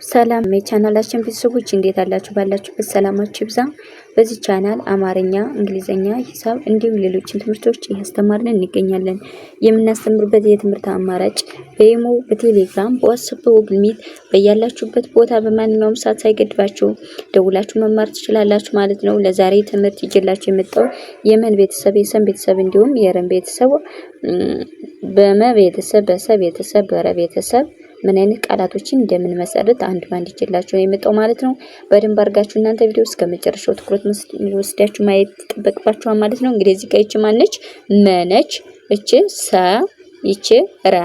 ሰላም የቻናላችን ቤተሰቦች እንዴት አላችሁ? ባላችሁበት ሰላማችሁ ይብዛ። በዚህ ቻናል አማርኛ፣ እንግሊዝኛ፣ ሂሳብ እንዲሁም ሌሎችን ትምህርቶች እያስተማርን እንገኛለን። የምናስተምርበት የትምህርት አማራጭ በኢሞ፣ በቴሌግራም፣ በዋትስአፕ፣ በጉግል ሚት በያላችሁበት ቦታ በማንኛውም ሰዓት ሳይገድባችሁ ደውላችሁ መማር ትችላላችሁ ማለት ነው። ለዛሬ ትምህርት ይዤላችሁ የመጣው የመን ቤተሰብ፣ የሰን ቤተሰብ እንዲሁም የረን ቤተሰብ፣ በመ ቤተሰብ፣ በሰ ቤተሰብ፣ በረ ቤተሰብ ምን አይነት ቃላቶችን እንደምንመሰርት አንድ ባንድ ይዤላችሁ ነው የመጣው ማለት ነው። በደንብ አድርጋችሁ እናንተ ቪዲዮ እስከ መጨረሻው ትኩረት ወስዳችሁ ማየት ይጠበቅባችኋል ማለት ነው። እንግዲህ እዚህ ጋር ይቺ ማነች? መነች፣ እቺ ሰ፣ ይቺ ረ።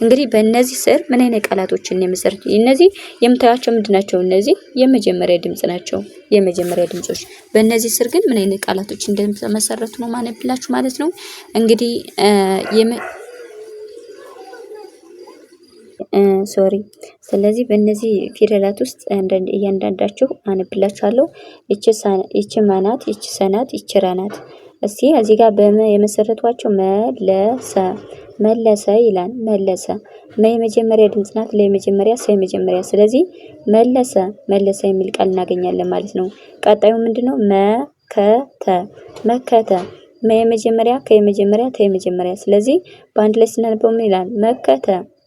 እንግዲህ በእነዚህ ስር ምን አይነት ቃላቶችን የመሰረቱ እነዚህ የምታዩቸው ምንድን ናቸው? እነዚህ የመጀመሪያ ድምጽ ናቸው። የመጀመሪያ ድምጾች። በእነዚህ ስር ግን ምን አይነት ቃላቶች እንደተመሰረቱ ነው ማነብላችሁ ማለት ነው። እንግዲህ ሶሪ ስለዚህ በእነዚህ ፊደላት ውስጥ እያንዳንዳችሁ አነብላችኋለሁ። ይቺ መናት፣ ይቺ ሰናት፣ ይቺ ረናት። እስቲ እዚህ ጋር በመ የመሰረቷቸው መለሰ መለሰ ይላል። መለሰ መ የመጀመሪያ ድምጽ ናት። ለየመጀመሪያ ሰ የመጀመሪያ፣ ስለዚህ መለሰ መለሰ የሚል ቃል እናገኛለን ማለት ነው። ቀጣዩ ምንድነው? መከተ መከተ መ የመጀመሪያ፣ ከ የመጀመሪያ፣ ተ የመጀመሪያ። ስለዚህ በአንድ ላይ ስናነበው ምን ይላል? መከተ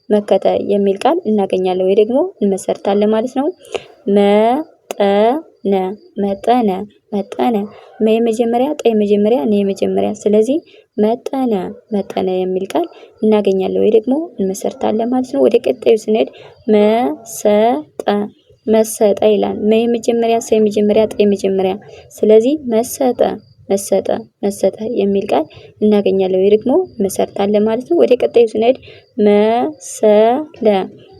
መከተ የሚል ቃል እናገኛለን ወይ ደግሞ እንመሰርታለን ማለት ነው። መጠነ መጠነ መጠነ መ የመጀመሪያ፣ ጠ የመጀመሪያ፣ ነ የመጀመሪያ። ስለዚህ መጠነ መጠነ የሚል ቃል እናገኛለን ወይ ደግሞ እንመሰርታለን ማለት ነው። ወደ ቀጣዩ ስንሄድ መሰጠ መሰጠ ይላል። መ የመጀመሪያ፣ ሰ የመጀመሪያ፣ ጠ የመጀመሪያ። ስለዚህ መሰጠ መሰጠ መሰጠ የሚል ቃል እናገኛለን ወይ ደግሞ እንመሰርታለን ማለት ነው። ወደ ቀጣዩ ስንሄድ መሰለ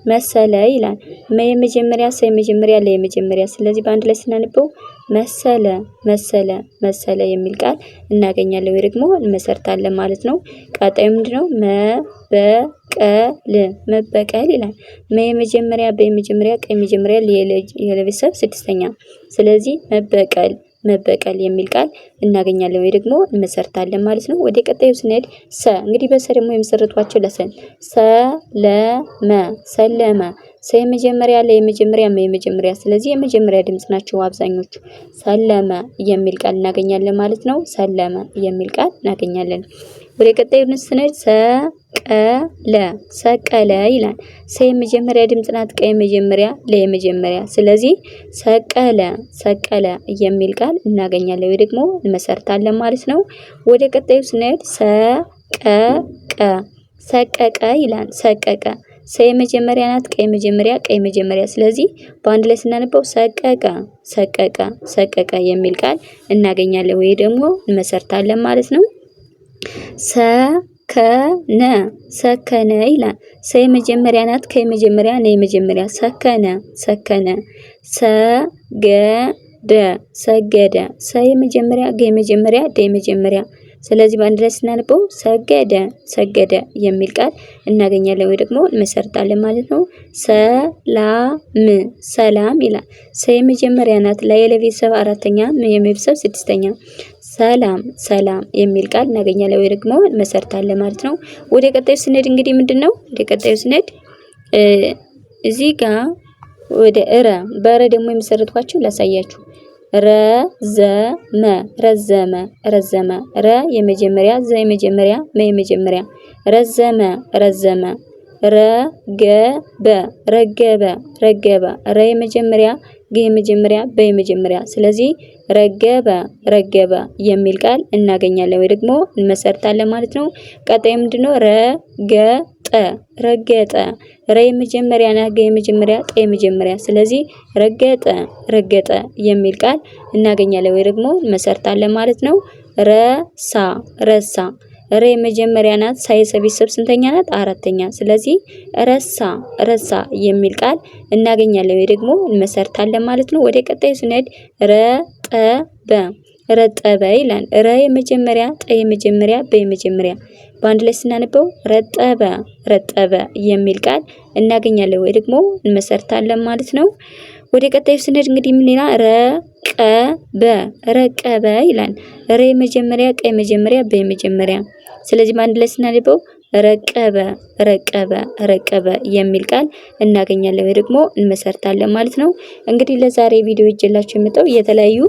መሰለ ይላል። መ የመጀመሪያ፣ ሰ የመጀመሪያ፣ ለ የመጀመሪያ። ስለዚህ በአንድ ላይ ስናነበው መሰለ መሰለ መሰለ የሚል ቃል እናገኛለን ወይ ደግሞ እንመሰርታለን ማለት ነው። ቀጣዩ ምንድነው? መበቀል መበቀል ይላል። መ የመጀመሪያ፣ በ የመጀመሪያ፣ ቀ የመጀመሪያ፣ የለቤተሰብ ስድስተኛ። ስለዚህ መበቀል መበቀል የሚል ቃል እናገኛለን ወይ ደግሞ እንመሰርታለን ማለት ነው። ወደ ቀጣዩ ስንሄድ ሰ፣ እንግዲህ በሰ ደግሞ የመሰረቷቸው ለሰን ሰለመ ሰለመ ሰ የመጀመሪያ፣ ለ የመጀመሪያ፣ መ የመጀመሪያ። ስለዚህ የመጀመሪያ ድምጽ ናቸው አብዛኞቹ። ሰለመ የሚል ቃል እናገኛለን ማለት ነው። ሰለመ የሚል ቃል እናገኛለን። ወደ ቀጣዩ ስንሄድ ሰቀለ ሰቀለ ይላል። ሰ የመጀመሪያ ድምጽ ናት። ቀ የመጀመሪያ፣ ለ የመጀመሪያ። ስለዚህ ሰቀለ ሰቀለ የሚል ቃል እናገኛለን ወይ ደግሞ እንመሰርታለን ማለት ነው። ወደ ቀጣዩ ስንሄድ ሰቀቀ ሰቀቀ ይላል። ሰቀቀ ሰ የመጀመሪያ ናት። ቀ የመጀመሪያ፣ ቀ የመጀመሪያ። ስለዚህ በአንድ ላይ ስናነበው ሰቀቀ ሰቀቀ ሰቀቀ የሚል ቃል እናገኛለን ወይ ደግሞ እንመሰርታለን ማለት ነው። ሰከነ ሰከነ ይላል። ሰ የመጀመሪያ ናት። ከ የመጀመሪያ፣ ነ የመጀመሪያ። ሰከነ ሰከነ። ሰገደ ሰገደ ሰ የመጀመሪያ፣ ገ የመጀመሪያ፣ ደ የመጀመሪያ። ስለዚህ በአንድ ላይ ስናነበው ሰገደ ሰገደ የሚል ቃል እናገኛለን ወይ ደግሞ እንመሰርታለን ማለት ነው። ሰላም ሰላም ይላል። ሰ የመጀመሪያ ናት። ለ የለቤተሰብ አራተኛ፣ ም የቤተሰብ ስድስተኛ። ሰላም ሰላም የሚል ቃል እናገኛለን ወይ ደግሞ እንመሰርታለን ማለት ነው። ወደ ቀጣዩ ስንሄድ እንግዲህ ምንድነው? ወደ ቀጣዩ ስንሄድ እዚህ ጋር ወደ እረ፣ በረ ደግሞ የመሰረትኳቸው ላሳያችሁ። ረዘመ ረዘመ ረዘመ ረ የመጀመሪያ፣ ዘ የመጀመሪያ፣ መ የመጀመሪያ። ረዘመ ረዘመ። ረገበ ረገበ ረገበ ረ የመጀመሪያ፣ ገ የመጀመሪያ፣ በ የመጀመሪያ። ስለዚህ ረገበ ረገበ የሚል ቃል እናገኛለን ወይ ደግሞ እንመሰርታለን ማለት ነው። ቀጣይ ምንድነው? ረገጠ ረገጠ ረ የመጀመሪያ ና ገ የመጀመሪያ፣ ጠ የመጀመሪያ። ስለዚህ ረገጠ ረገጠ የሚል ቃል እናገኛለን ወይ ደግሞ እንመሰርታለን ማለት ነው። ረሳ ረሳ ረ የመጀመሪያ ናት። ሳ የሰ ቤተሰብ ስንተኛ ናት? አራተኛ። ስለዚህ ረሳ ረሳ የሚል ቃል እናገኛለን ወይ ደግሞ እንመሰርታለን ማለት ነው። ወደ ቀጣዩ ስንሄድ ረጠበ ረጠበ ይላል። ረ የመጀመሪያ፣ ጠ የመጀመሪያ፣ በ የመጀመሪያ። በአንድ ላይ ስናነበው ረጠበ ረጠበ የሚል ቃል እናገኛለን ወይ ደግሞ እንመሰርታለን ማለት ነው። ወደ ቀጣዩ ስንሄድ እንግዲህ ምን ይላል? ረቀበ ረቀበ ይላል። ረ የመጀመሪያ፣ ቀ የመጀመሪያ፣ በ የመጀመሪያ። ስለዚህ በአንድ ላይ ስናነበው ረቀበ ረቀበ ረቀበ የሚል ቃል እናገኛለን ወይ ደግሞ እንመሰርታለን ማለት ነው። እንግዲህ ለዛሬ ቪዲዮ ይዤላችሁ የመጣው የተለያዩ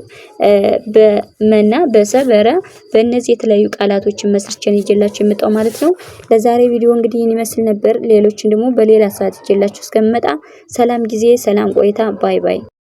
በመና በሰ በረ በእነዚህ የተለያዩ ቃላቶችን መስርቼ ይዤላችሁ የመጣው ማለት ነው። ለዛሬ ቪዲዮ እንግዲህ ይህን ይመስል ነበር። ሌሎችን ደግሞ በሌላ ሰዓት ይዤላችሁ እስከምመጣ ሰላም ጊዜ፣ ሰላም ቆይታ። Bye bye።